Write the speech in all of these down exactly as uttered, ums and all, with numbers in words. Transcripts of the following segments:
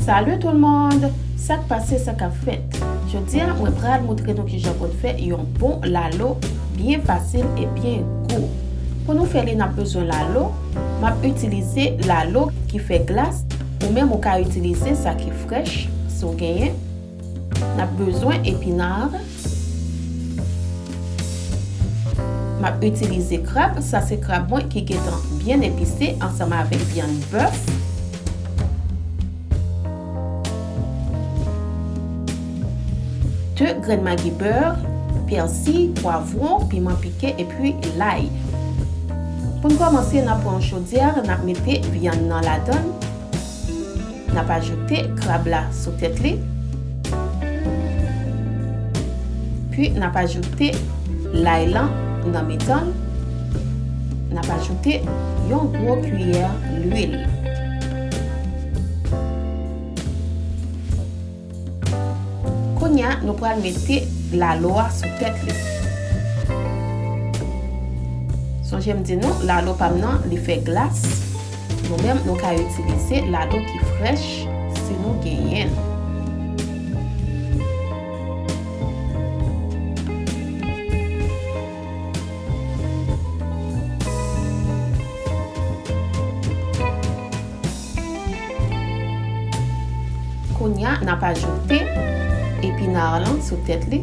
Salut tout le monde! Sa k pase, sa k ap fèt? Jodi a, mwen pral montre nou kijan pou n fè yon bon lalo byen fasil e byen gou. Pou nou fè li, n ap bezwen lalo. M ap itilize lalo ki fè glas, ou menm ou ka itilize sa ki frèch si w genyen. N ap bezwen epinar. M ap itilize krab, sa se krab mwen ki gentan byen epise ansanm avèk vyann bèf. De grenn magi bè, pèsi, pwavwon, piman pike epi lay. Pou n kòmanse, n ap pran yon chodyè, n ap mete vyann nan ladan l. N ap ajoute krab la sou tèt li. Pi n ap ajoute lay lan nan mitan l. N ap ajoute yon gwo kiyè lwil. Kounye a, nou pral mete lalo a sou tèt li. Sonje m di nou, lalo pa m nan, li fè glas. Nou menm, nou ka itilize lalo ki frèch si nou genyen l. Kounye a, n ap ajoute epinar lan sou tèt li.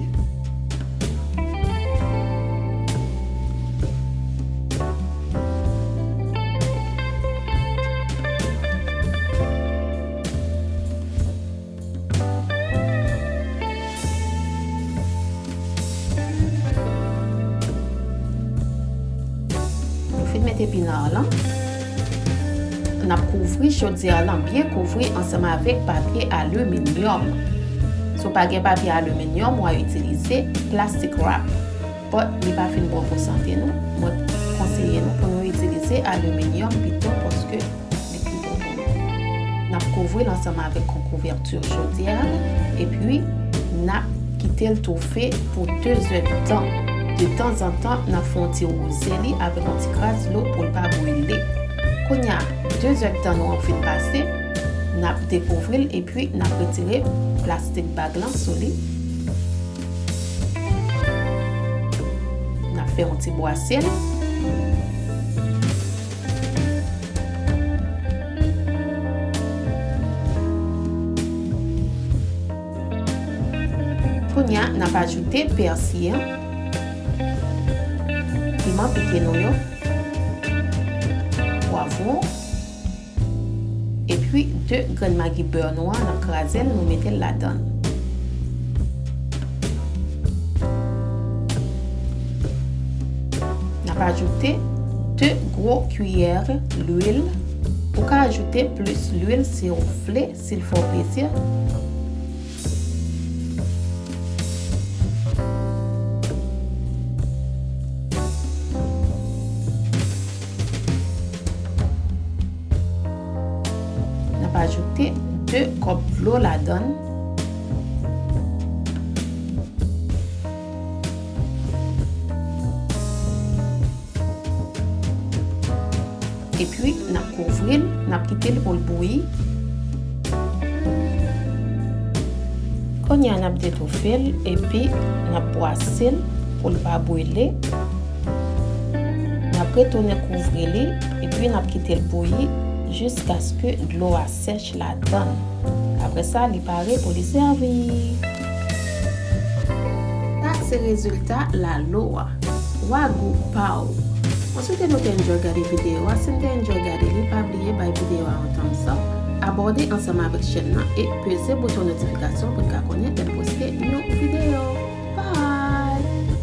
Nou fin met epinar lan. N ap kouvri chodyè lan, byen kouvri ansanm avèk papye aliminyòm. Si w pa gen papye aliminyòm, w a itilize plastic wrap. But li pa fin bon pou sante nou. Mwen konseye nou pou nou itilize aliminyòm pito paske li pi bon pou nou. N ap kouvri l ansanm avèk yon kouvèti chodyè a, epi n ap kite l toufe pou de zè d tan. De tanzantan, n ap fè yon ti wouze li avèk yon ti kras dlo pou l pa brile. Kounye a, de zè d tan nou an fin pase, n ap dekouvri l epi n ap retire plastik bag lan sou li. N ap fè yon ti bwase l. Kounye a, n ap ajoute pèsi an, piman pike nou yo, pwavwon, epi de grenn magi bè nwa, n ap kraze l, nou mete l ladan l. N ap ajoute de gwo kiyè lwil. Ou ka ajoute plis lwil si w vle, si l fè w plezi. N ap ajoute de kòp dlo ladan l. Epi, n ap kouvri l, n ap kite l pou l bouyi. Kounye a, n ap detoufe l, epi n ap bwase l pou l pa brile. N ap retounen kouvri li, epi n ap kite l bouyi jiskaske dlo a sèch ladan l. Apre sa, li pare pou li sèvi. Sa se rezilta lalo a. Wa gou pa w. Mwen swete nou te enjoy gade videyo a. Si n te enjoy gade li, pa bliye bay videyo a yon thumbs up, abòne ansanm avèk chèn nan e peze bouton notifikasyon pou n ka konnen lè n poste yon videyo.